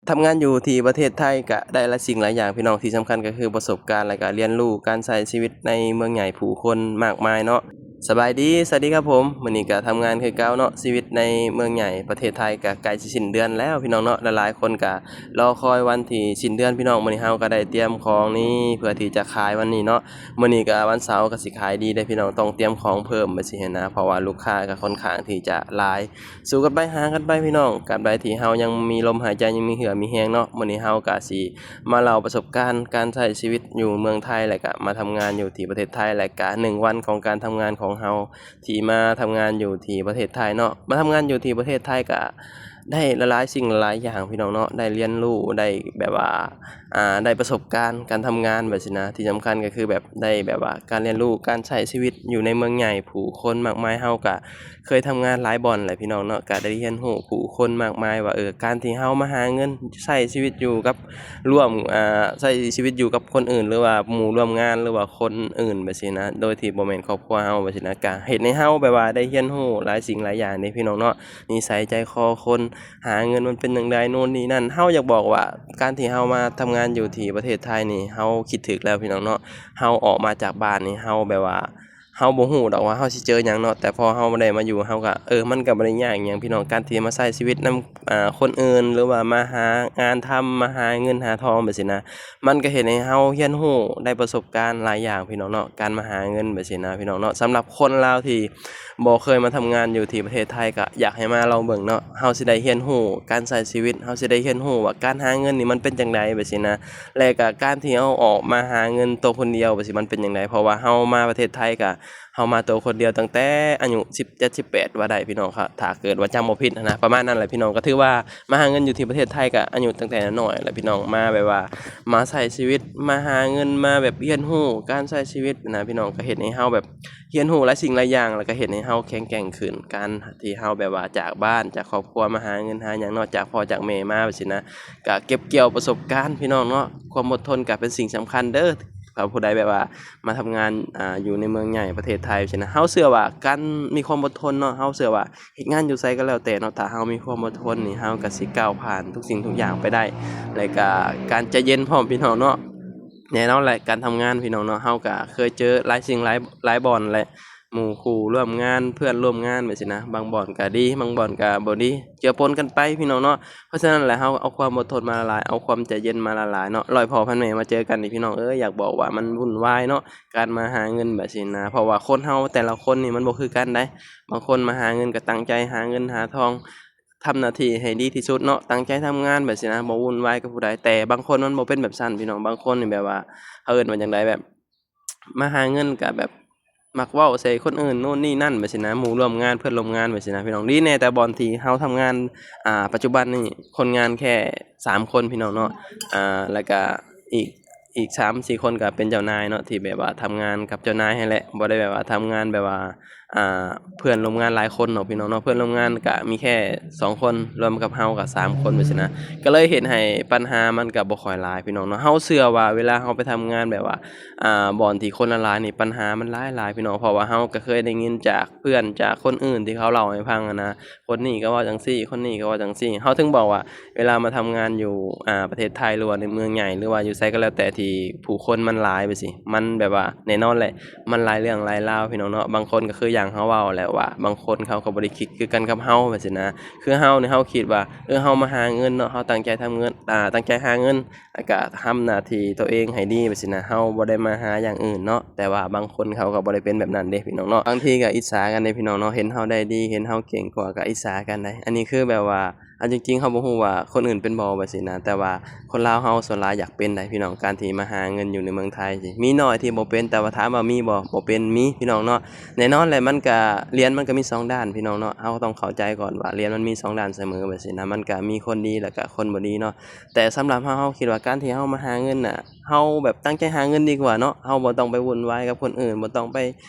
ທຳງານຢູ່ທີ່ປະເທດໄທກະໄດ້ຫຼາຍສິ່ງຫຼາຍຢ່າງພີ່ນ້ອງ, ທີ່ສຳຄັນກໍຄືປະສົບການ ແລະກະຮຽນຮູ້ການໃຊ້ຊີວິດໃນເມືອງໃຫຍ່ຜູ້ຄົນມາກມາຍເນາະ. ສະບາຍດີ, ສະຫວັດດີຄັບຜົມ. ມື້ນີ້ກະທຳງານຄືເກົ່າເນາະ, ຊີວິດໃນເມືອງໃຫຍ່ປະເທດໄທກະໃກ້ຊິສິ້ນເດືອນແລ້ວພີ່ນ້ອງເນາະ. ຫຼາຍໆຄົນກະລໍຄອຍວັນທີ່ສິ້ນເດືອນພີ່ນ້ອງ. ມື້ນີ້ເຮົາກະໄດ້ຕຽມຂອງນີ້ເພື່ອທີ່ຈະຂາຍວັນນີ້ເນາະ. ມື້ນີ້ກະວັນເສົາກະຊິຂາຍດີເດ້ພີ່ນ້ອງ, ຕ້ອງຕຽມຂອງເພີ່ມແບບຊີ້ຫັ້ນນະ, ເພາະວ່າລູກຄ້າກະຄ່ອນຂ້າງທີ່ຈະຫຼາຍ. ສູ້ກັນໄປ ຫາກັນໄປພີ່ນ້ອງ, ການໃດທີ່ເຮົາຍັງມີລົມຫາຍໃຈ ຍັງມີເຫື່ອມີແຮງເນາະ. ມື້ນີ້ເຮົາກະຊິມາເລົ່າປະສົບການການໃຊ້ຊີວິດຢູ່ເມືອງໄທ ແລະກະມາທຳງານຢູ່ທີ່ປະເທດໄທ ແລະກະໜຶ່ງວັນຂອງການທຳງານຂອງເຮົາ ທີ່ມາທຳງານຢູ່ທີ່ປະເທດໄທເນາະ. ມາທຳງານຢູ່ທີ່ປະເທດໄທກະໄດ້ຫຼາຍໆສິ່ງຫຼາຍໆຢ່າງພີ່ນ້ອງເນາະ, ໄດ້ຮຽນຮູ້ ໄດ້ແບບວ່າ ອ່າ ໄດ້ປະສົບການການທຳງານແບບຊີ້ນະ. ທີ່ສຳຄັນກໍຄືແບບໄດ້ແບບວ່າການຮຽນຮູ້ການໃຊ້ຊີວິດຢູ່ໃນເມືອງໃຫຍ່ ຜູ້ຄົນມາກມາຍ. ເຮົາກະເຄີຍທຳງານຫຼາຍບ່ອນແຫຼະພີ່ນ້ອງເນາະ, ກະໄດ້ຮຽນຮູ້ຜູ້ຄົນມາກມາຍວ່າ ເອີ ການທີ່ເຮົາມາຫາເງິນໃຊ້ຊີວິດຢູ່ກັບ ຮ່ວມ ອ່າ ໃຊ້ຊີວິດຢູ່ກັບຄົນອື່ນ ຫຼືວ່າໝູ່ຮ່ວມງານ ຫຼືວ່າຄົນອື່ນແບບຊີ້ນະ, ໂດຍທີ່ບໍ່ແມ່ນຄອບຄົວເຮົາແບບຊີ້ນະ, ກະເຮັດໃຫ້ເຮົາແບບວ່າໄດ້ຮຽນຮູ້ຫຼາຍສິ່ງຫຼາຍຢ່າງເດ້ພີ່ນ້ອງເນາະ. ນິໄສໃຈຄໍຄົນ ຫາເງິນມັນເປັນຈັ່ງໃດ ໂນ່ນນີ້ນັ້ນ. ເຮົາຢາກບອກວ່າ ການທີ່ເຮົາມາທຳງານຢູ່ທີ່ປະເທດໄທນີ້ ເຮົາຄິດຖືກແລ້ວພີ່ນ້ອງເນາະ. ເຮົາອອກມາຈາກບ້ານນີ້ ເຮົາແບບວ່າ ເຮົາບໍ່ຮູ້ດອກວ່າເຮົາຊິເຈີຫຍັງເນາະ, ແຕ່ພໍເຮົາໄດ້ມາຢູ່ ເຮົາກະ ເອີ ມັນກະບໍ່ໄດ້ຍາກຫຍັງພີ່ນ້ອງ. ການທີ່ມາໃຊ້ຊີວິດນຳ ອ່າ ຄົນອື່ນ ຫຼືວ່າມາຫາງານທຳ ມາຫາເງິນຫາທອງແບບຊີ້ນະ, ມັນກະເຮັດໃຫ້ເຮົາຮຽນຮູ້ໄດ້ປະສົບການຫຼາຍຢ່າງພີ່ນ້ອງເນາະ, ການມາຫາເງິນແບບຊີ້ນະພີ່ນ້ອງເນາະ. ສຳລັບຄົນລາວທີ່ບໍ່ເຄີຍມາທຳງານຢູ່ທີ່ປະເທດໄທ ກະຢາກໃຫ້ມາລອງເບິ່ງເນາະ. ເຮົາຊິໄດ້ຮຽນຮູ້ການໃຊ້ຊີວິດ, ເຮົາຊິໄດ້ຮຽນຮູ້ວ່າການຫາເງິນນີ້ມັນເປັນຈັ່ງໃດແບບຊີ້ນະ, ແລະກະການທີ່ເຮົາອອກມາຫາເງິນໂຕຄົນດຽວແບບຊີ້ ມັນເປັນຈັ່ງໃດ. ເພາະວ່າເຮົາມາປະເທດໄທກະ ເຮົາມາໂຕຄົນດຽວຕັ້ງແຕ່ອາຍຸສິບເຈັດ ສິບແປດວ່າໄດ້ພີ່ນ້ອງ, ຖ້າເກີດວ່າຈຳບໍ່ຜິດຫັ້ນນະ, ປະມານນັ້ນແຫຼະພີ່ນ້ອງ. ກະຖືວ່າມາຫາເງິນຢູ່ທີ່ປະເທດໄທກະອາຍຸຕັ້ງແຕ່ນ້ອຍແຫຼະພີ່ນ້ອງ, ມາແບບວ່າມາໃຊ້ຊີວິດ ມາຫາເງິນ ມາແບບຮຽນຮູ້ການໃຊ້ຊີວິດນະພີ່ນ້ອງ, ກະເຮັດໃຫ້ເຮົາແບບຮຽນຮູ້ຫຼາຍສິ່ງຫຼາຍຢ່າງ ແລ້ວກະເຮັດໃຫ້ເຮົາແຂງແກ່ງຂຶ້ນ. ການທີ່ເຮົາແບບວ່າຈາກບ້ານ ຈາກຄອບຄົວ ມາຫາເງິນຫາຫຍັງເນາະ, ຈາກພໍ່ຈາກແມ່ມາແບບຊີ້ນະ, ກະເກັບກ່ຽວປະສົບການພີ່ນ້ອງເນາະ. ຄວາມອົດທົນກະເປັນສິ່ງສຳຄັນເດີ. ຖ້າຜູ້ໃດແບບວ່າມາທຳງານ ອ່າ ຢູ່ໃນເມືອງໃຫຍ່ປະເທດໄທຊີ້ນະ, ເຮົາເຊື່ອວ່າການມີຄວາມອົດທົນເນາະ, ເຮົາເຊື່ອວ່າເຮັດງານຢູ່ໃສກໍແລ້ວແຕ່ເນາະ, ຖ້າເຮົາມີຄວາມອົດທົນນີ້ ເຮົາກໍຊິກ້າວຜ່ານທຸກສິ່ງທຸກຢ່າງໄປໄດ້. ແລະກະການໃຈເຢັນພ້ອມພີ່ນ້ອງເນາະ. ແນ່ນອນແຫຼະ ການທຳງານພີ່ນ້ອງເນາະ, ເຮົາກໍເຄີຍເຈີຫຼາຍສິ່ງຫຼາຍ ຫຼາຍບ່ອນແຫຼະ, ໝູ່ຄູ່ຮ່ວມງານ ເພື່ອນຮ່ວມງານແບບຊີ້ນະ, ບາງບ່ອນກໍດີ ບາງບ່ອນກໍບໍ່ດີ ເຈືອປົນກັນໄປພີ່ນ້ອງເນາະ. ເພາະສະນັ້ນແຫຼະ ເຮົາເອົາຄວາມອົດທົນມາຫຼາຍໆ ເອົາຄວາມໃຈເຢັນມາຫຼາຍໆເນາະ. ຮ້ອຍພໍ່ພັນແມ່ມາເຈີກັນນີ້ພີ່ນ້ອງເອີຍ, ຢາກບອກວ່າມັນວຸ່ນວາຍເນາະ ການມາຫາເງິນແບບຊີ້ນະ, ເພາະວ່າຄົນເຮົາແຕ່ລະຄົນນີ້ມັນບໍ່ຄືກັນໃດ໋. ບາງຄົນມາຫາເງິນກໍຕັ້ງໃຈຫາເງິນຫາທອງ ທຳໜ້າທີ່ໃຫ້ດີທີ່ສຸດເນາະ, ຕັ້ງໃຈທຳງານແບບຊີ້ນະ, ບໍ່ວຸ່ນວາຍກັບຜູ້ໃດ. ແຕ່ບາງຄົນມັນບໍ່ເປັນແບບຊັ້ນພີ່ນ້ອງ, ບາງຄົນນີ້ແບບວ່າ ເຂົາເອີ້ນວ່າຈັ່ງໃດ ແບບມາຫາເງິນກໍແບບມັກເວົ້າໃສ່ຄົນອື່ນໂນ່ນນີ້ນັ້ນແບບຊີ້ນະ, ໝູ່ຮ່ວມງານ ເພື່ອນຮ່ວມງານແບບຊີ້ນະພີ່ນ້ອງ. ດີແດ່ ແຕ່ບ່ອນທີ່ເຮົາທຳງານ ອ່າ ປັດຈຸບັນນີ້ ຄົນງານແຄ່ສາມຄົນພີ່ນ້ອງເນາະ, ອ່າ ແລ້ວກະອີກ ອີກສາມສີ່ຄົນກໍເປັນເຈົ້ານາຍເນາະ, ທີ່ແບບວ່າທຳງານກັບເຈົ້ານາຍຫັ້ນແຫຼະ, ບໍ່ໄດ້ແບບວ່າທຳງານແບບວ່າ ອ່າ ເພື່ອນຮ່ວມງານຫຼາຍຄົນເນາະພີ່ນ້ອງເນາະ. ເພື່ອນຮ່ວມງານກະມີແຄ່ສອງຄົນ ລວມກັບເຮົາກະສາມຄົນແບບຊີ້ນະ, ກໍເລີຍເຮັດໃຫ້ປັນຫາມັນກະບໍ່ຄ່ອຍຫຼາຍພີ່ນ້ອງເນາະ. ເຮົາເຊື່ອວ່າເວລາເຮົາໄປທຳງານແບບວ່າ ອ່າ ບ່ອນທີ່ຄົນຫຼາຍໆນີ້ ປັນຫາມັນຫຼາຍໆພີ່ນ້ອງ, ເພາະວ່າເຮົາກະເຄີຍໄດ້ຍິນຈາກເພື່ອນ ຈາກຄົນອື່ນທີ່ເຂົາເລົ່າໃຫ້ຟັງຫັ້ນນະ, ຄົນນີ້ກໍເວົ້າຈັ່ງຊີ້ ຄົນນີ້ກໍເວົ້າຈັ່ງຊີ້. ເຮົາເຖິງບອກວ່າ ເວລາມາທຳງານຢູ່ ອ່າ ປະເທດໄທ ຫຼືວ່າໃນເມືອງໃຫຍ່ ຫຼືວ່າຢູ່ໃສກໍແລ້ວແຕ່ທີ່ຜູ້ຄົນມັນຫຼາຍແບບຊີ້ ມັນແບບວ່າແນ່ນອນແຫຼະ ມັນຫຼາຍເລື່ອງຫຼາຍລາວພີ່ນ້ອງເນາະ. ບາງຄົນກໍຄືຢ່າງເຮົາເວົ້າແຫຼະວ່າ ບາງຄົນເຂົາກໍບໍ່ໄດ້ຄິດຄືກັນກັບເຮົາແບບຊີ້ນະ. ຄືເຮົານີ້ ເຮົາຄິດວ່າ ເອີ ເຮົາມາຫາເງິນເນາະ, ເຮົາຕັ້ງໃຈທຳເງິນ ອ່າ ຕັ້ງໃຈຫາເງິນ ແລ້ວກະທຳໜ້າທີ່ໂຕເອງໃຫ້ດີແບບຊີ້ນະ, ເຮົາບໍ່ໄດ້ມາຫາຢ່າງອື່ນເນາະ. ແຕ່ວ່າບາງຄົນເຂົາກໍບໍ່ໄດ້ເປັນແບບນັ້ນເດ້ພີ່ນ້ອງເນາະ, ບາງທີກໍອິດສາກັນເດ້ພີ່ນ້ອງເນາະ, ເຫັນເຮົາໄດ້ດີ ເຫັນເຮົາເກັ່ງກວ່າ ກໍອິດສາກັນໄດ໋. ອັນນີ້ຄືແບບວ່າ ເອົາຈິງໆ ເຮົາບໍ່ຮູ້ວ່າຄົນອື່ນເປັນບໍ່ແບບຊີ້ນະ, ແຕ່ວ່າຄົນລາວເຮົາສ່ວນຫຼາຍຢາກເປັນໄດ໋ພີ່ນ້ອງ. ການທີ່ມາຫາເງິນຢູ່ໃນເມືອງໄທ ມີໜ້ອຍທີ່ບໍ່ເປັນ, ແຕ່ວ່າຖາມວ່າມີບໍ່? ບໍ່ເປັນ. ມີພີ່ນ້ອງເນາະ, ແນ່ນອນແຫຼະ ມັນກະ ຫຼຽນມັນກະມີສອງດ້ານພີ່ນ້ອງເນາະ. ເຮົາຕ້ອງເຂົ້າໃຈກ່ອນວ່າ ຫຼຽນມັນມີສອງດ້ານສະເໝີແບບຊີ້ນະ, ມັນກະມີຄົນດີ ແລ້ວກະຄົນບໍ່ດີເນາະ. ແຕ່ສຳລັບເຮົາ ເຮົາຄິດວ່າການທີ່ເຮົາມາຫາເງິນນະ ເຮົາແບບຕັ້ງໃຈຫາເງິນດີກວ່າເນາະ, ເຮົາບໍ່ຕ້ອງໄປວຸ່ນວາຍກັບຄົນອື່ນ ບໍ່ຕ້ອງໄປ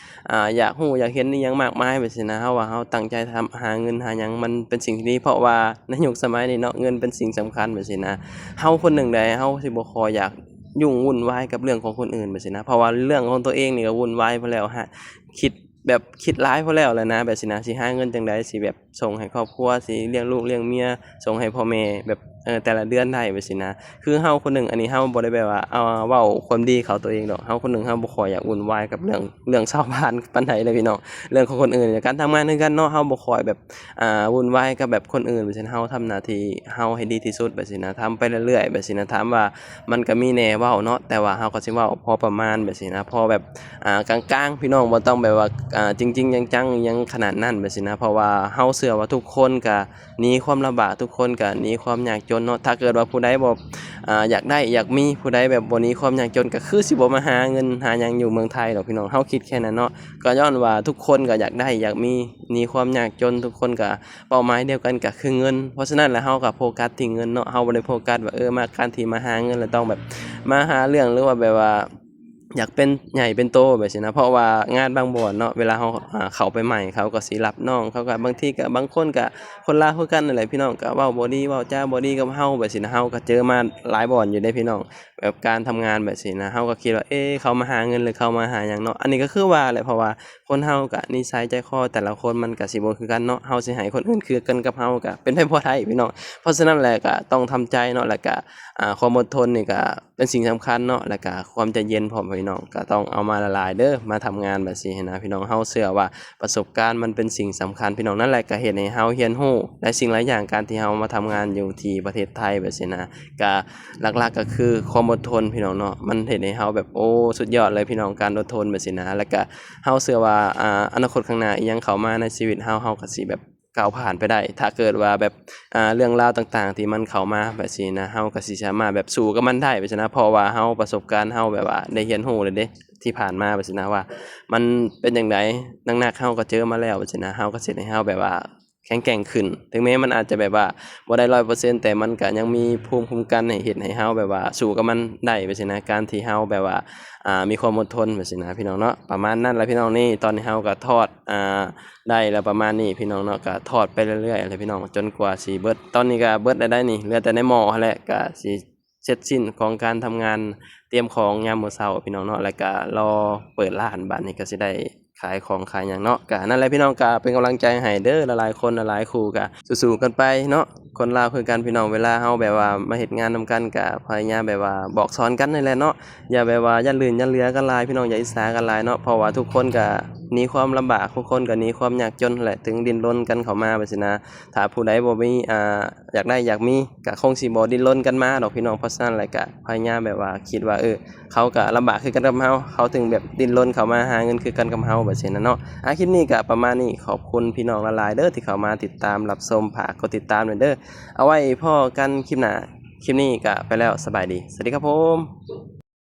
ອ່າ ຢາກຮູ້ຢາກເຫັນອີ່ຫຍັງມາກມາຍແບບຊີ້ນະ. ເຮົາວ່າເຮົາຕັ້ງໃຈທຳ ຫາເງິນຫາຫຍັງ ມັນເປັນສິ່ງທີ່ດີ, ເພາະວ່າໃນຍຸກສະໄໝນີ້ເນາະ ເງິນເປັນສິ່ງສຳຄັນແບບຊີ້ນະ. ເຮົາຄົນໜຶ່ງໃດ ເຮົາຊິບໍ່ຄ່ອຍຢາກຫຍຸ້ງວຸ່ນວາຍກັບເລື່ອງຂອງຄົນອື່ນແບບຊີ້ນະ, ເພາະວ່າເລື່ອງຂອງຕົວເອງນີ້ກໍວຸ່ນວາຍພໍແລ້ວ ຫາ ຄິດແບບຄິດຫຼາຍພໍແລ້ວແຫຼະນະ ແບບຊີ້ນະ. ຊິຫາເງິນຈັ່ງໃດ ຊິແບບ ສົ່ງໃຫ້ຄອບຄົວ ຊິລ້ຽງລູກລ້ຽງເມຍ ສົ່ງໃຫ້ພໍ່ແມ່ ແບບ ເອີ ແຕ່ລະເດືອນໄດ້ ແບບຊີ້ນະ. ຄືເຮົາຄົນໜຶ່ງ ອັນນີ້ເຮົາບໍ່ໄດ້ແບບວ່າ ເອົາ ເວົ້າຄວາມດີເຂົ້າຕົວເອງດອກ. ເຮົາຄົນໜຶ່ງ ເຮົາບໍ່ຄ່ອຍຢາກວຸ່ນວາຍກັບເລື່ອງ ເລື່ອງຊາວບ້ານປານໃດເລີຍພີ່ນ້ອງ. ເລື່ອງຂອງຄົນອື່ນ ການທຳງານຄືກັນເນາະ ເຮົາບໍ່ຄ່ອຍແບບ ອ່າ ວຸ່ນວາຍກັບແບບຄົນອື່ນ ແບບຊີ້ນະ. ເຮົາທຳໜ້າທີ່ເຮົາໃຫ້ດີທີ່ສຸດ ແບບຊີ້ນະ ທຳໄປເລື້ອຍໆ ແບບຊີ້ນະ. ຖາມວ່າ ມັນກໍມີແດ່ເວົ້າເນາະ ແຕ່ວ່າເຮົາກໍຊິເວົ້າພໍປະມານ ແບບຊີ້ນະ ພໍແບບ ອ່າ ກາງໆ ພີ່ນ້ອງ ບໍ່ຕ້ອງແບບວ່າ ອ່າ ຈິງໆ ຈັງໆ ຫຍັງຂະໜາດນັ້ນ ແບບຊີ້ນະ. ເພາະວ່າເຮົາເຊື່ອວ່າທຸກຄົນກໍໜີຄວາມລຳບາກ ທຸກຄົນກໍໜີຄວາມຍາກຈົນເນາະ. ຖ້າເກີດວ່າຜູ້ໃດບໍ່ ອ່າ ຢາກໄດ້ຢາກມີ ຜູ້ໃດແບບບໍ່ໜີຄວາມຍາກຈົນ ກໍຄືຊິບໍ່ມາຫາເງິນຫາຫຍັງຢູ່ເມືອງໄທດອກ ພີ່ນ້ອງ. ເຮົາຄິດແຄ່ນັ້ນເນາະ ກໍຍ້ອນວ່າທຸກຄົນກໍຢາກໄດ້ຢາກມີ ໜີຄວາມຍາກຈົນ ທຸກຄົນກໍເປົ້າໝາຍດຽວກັນກໍຄືເງິນ. ເພາະສະນັ້ນແລ້ວ ເຮົາກໍໂຟກັສທີ່ເງິນເນາະ ເຮົາບໍ່ໄດ້ໂຟກັສວ່າ ເອີ ມາ ການທີ່ມາຫາເງິນແລ້ວຕ້ອງແບບມາຫາເລື່ອງ ຫຼືວ່າແບບວ່າ ຢາກເປັນໃຫຍ່ເປັນໂຕ ແບບຊີ້ນະ. ເພາະວ່າງານບາງບ່ອນເນາະ ເວລາເຮົາ ອ່າ ເຂົ້າໄປໃໝ່ ເຂົາກໍຊິຮັບນ້ອງ ເຂົາກໍບາງທີກໍ ບາງຄົນກໍ ຄົນລາວຄືກັນນັ້ນແຫຼະພີ່ນ້ອງ ກໍເວົ້າບໍ່ດີ ເວົ້າຈາບໍ່ດີກັບເຮົາ ແບບຊີ້ນະ. ເຮົາກໍເຈີມາຫຼາຍບ່ອນຢູ່ເດ້ພີ່ນ້ອງ ແບບການທຳງານ ແບບຊີ້ນະ. ເຮົາກໍຄິດວ່າ ເອ ເຂົາມາຫາເງິນ ຫຼືເຂົາມາຫາຫຍັງເນາະ. ອັນນີ້ກໍຄືວ່າແຫຼະ ເພາະວ່າຄົນເຮົາກໍນິໄສໃຈຄໍແຕ່ລະຄົນມັນກໍຊິບໍ່ຄືກັນເນາະ. ເຮົາຊິໃຫ້ຄົນອື່ນຄືກັນກັບເຮົາກໍເປັນໄປບໍ່ໄດ້ພີ່ນ້ອງ. ເພາະສະນັ້ນແຫຼະ ກໍຕ້ອງທຳໃຈເນາະ ແລ້ວກໍ ອ່າ ຄວາມອົດທົນນີ້ກໍ ເປັນສິ່ງສຳຄັນເນາະ ແລ້ວກະຄວາມໃຈເຢັນພ້ອມພີ່ນ້ອງ ກະຕ້ອງເອົາມາຫຼາຍໆເດີ ມາທຳງານແບບຊີ້ຫັ້ນນະພີ່ນ້ອງ. ເຮົາເຊື່ອວ່າປະສົບການມັນເປັນສິ່ງສຳຄັນພີ່ນ້ອງ ນັ້ນແຫຼະກະເຮັດໃຫ້ເຮົາຮຽນຮູ້ຫຼາຍສິ່ງຫຼາຍຢ່າງ ການທີ່ເຮົາມາທຳງານຢູ່ທີ່ປະເທດໄທແບບຊີ້ນະ. ກະຫຼັກໆກະຄືຄວາມອົດທົນພີ່ນ້ອງເນາະ ມັນເຮັດໃຫ້ເຮົາແບບ ໂອ້ ສຸດຍອດເລີຍພີ່ນ້ອງ ການອົດທົນແບບຊີ້ນະ. ແລ້ວກະເຮົາເຊື່ອວ່າ ອາ ອະນາຄົດຂ້າງໜ້າ ອີ່ຫຍັງເຂົ້າມາໃນຊີວິດເຮົາ ເຮົາກະຊິແບບ ກ້າວຜ່ານໄປໄດ້ ຖ້າເກີດວ່າແບບ ອ່າ ເລື່ອງລາວຕ່າງໆທີ່ມັນເຂົ້າມາແບບຊີ້ນະ ເຮົາກໍຊິສາມາດແບບສູ້ກັບມັນໄດ້ແບບຊີ້ນະ ເພາະວ່າເຮົາ ປະສົບການເຮົາແບບວ່າໄດ້ຮຽນຮູ້ແລ້ວເດ້ ທີ່ຜ່ານມາແບບຊີ້ນະ ວ່າມັນເປັນຈັ່ງໃດ ໜັກໆເຮົາກໍເຈີມາແລ້ວແບບຊີ້ນະ ເຮົາກໍເຮັດໃຫ້ເຮົາແບບວ່າແຂງແກ່ງຂຶ້ນ ເຖິງແມ້ມັນອາດຈະແບບວ່າບໍ່ໄດ້ຮ້ອຍເປີເຊັນ ແຕ່ມັນກໍຍັງມີພູມຄຸ້ມກັນໃຫ້ເຮັດໃຫ້ເຮົາແບບວ່າສູ້ກັບມັນໄດ້ແບບຊີ້ນະ ການທີ່ເຮົາແບບວ່າ ອ່າ ມີຄວາມອົດທົນແບບຊີ້ນະ ພີ່ນ້ອງເນາະ. ປະມານນັ້ນແຫຼະພີ່ນ້ອງ ນີ້ຕອນນີ້ເຮົາກໍທອດ ອ່າ ໄດ້ແລ້ວປະມານນີ້ພີ່ນ້ອງເນາະ ກໍທອດໄປເລື້ອຍໆແຫຼະພີ່ນ້ອງ ຈົນກວ່າຊິເບິດ. ຕອນນີ້ກໍເບິດແລ້ວໄດ໋ນີ້ ເຫຼືອແຕ່ໃນໝໍ້ຫັ້ນແຫຼະ ກໍຊິເສັດສິ້ນຂອງການທຳງານ ຕຽມຂອງຍາມມື້ເຊົ້າພີ່ນ້ອງເນາະ ແລ້ວກໍລໍເປີດຮ້ານ ບາດນີ້ກໍຊິໄດ້ຂາຍຂອງຂາຍຫຍັງເນາະ. ກໍນັ້ນແຫຼະພີ່ນ້ອງ ກໍເປັນກຳລັງໃຈໃຫ້ເດີ ຫຼາຍໆຄົນຫຼາຍໆຄູ່ ກໍສູ້ໆກັນໄປເນາະ. ຄົນລາວຄືກັນພີ່ນ້ອງ ເວລາເຮົາແບບວ່າມາເຮັດງານນຳກັນ ກໍພະຍາຍາມແບບວ່າບອກສອນກັນນີ້ແຫຼະເນາະ ຢ່າແບບວ່າຢ້ານລື່ນຢ້ານເຫຼືອກັນຫຼາຍພີ່ນ້ອງ ຢ່າອິດສາກັນຫຼາຍເນາະ ເພາະວ່າທຸກຄົນກໍໜີຄວາມລຳບາກ ທຸກຄົນກໍໜີຄວາມຍາກຈົນແຫຼະ ເຖິງດີ້ນລົນກັນເຂົ້າມາແບບຊີ້ນະ. ຖ້າຜູ້ໃດບໍ່ມີ ອ່າ ຢາກໄດ້ຢາກມີ ກໍຄົງຊິບໍ່ດີ້ນລົນກັນມາດອກພີ່ນ້ອງ. ເພາະສະນັ້ນແຫຼະ ກໍພະຍາຍາມແບບວ່າຄິດວ່າ ເອີ ເຂົາກໍລຳບາກຄືກັນກັບເຮົາ ເຂົາເຖິງແບບດີ້ນລົນເຂົ້າມາຫາເງິນຄືກັນກັບເຮົາແບບຊີ້ນະເນາະ. ອາ ຄລິບນີ້ກໍປະມານນີ້ ຂອບຄຸນພີ່ນ້ອງຫຼາຍໆເດີ ທີ່ເຂົ້າມາຕິດຕາມຮັບຊົມ ຝາກກົດຕິດຕາມແດ່ເດີ. ເອົາໄວ້ພໍ້ກັນຄລິບໜ້າ ຄລິບນີ້ກໍໄປແລ້ວ ສະບາຍດີ ສະຫວັດດີຄັບຜົມ.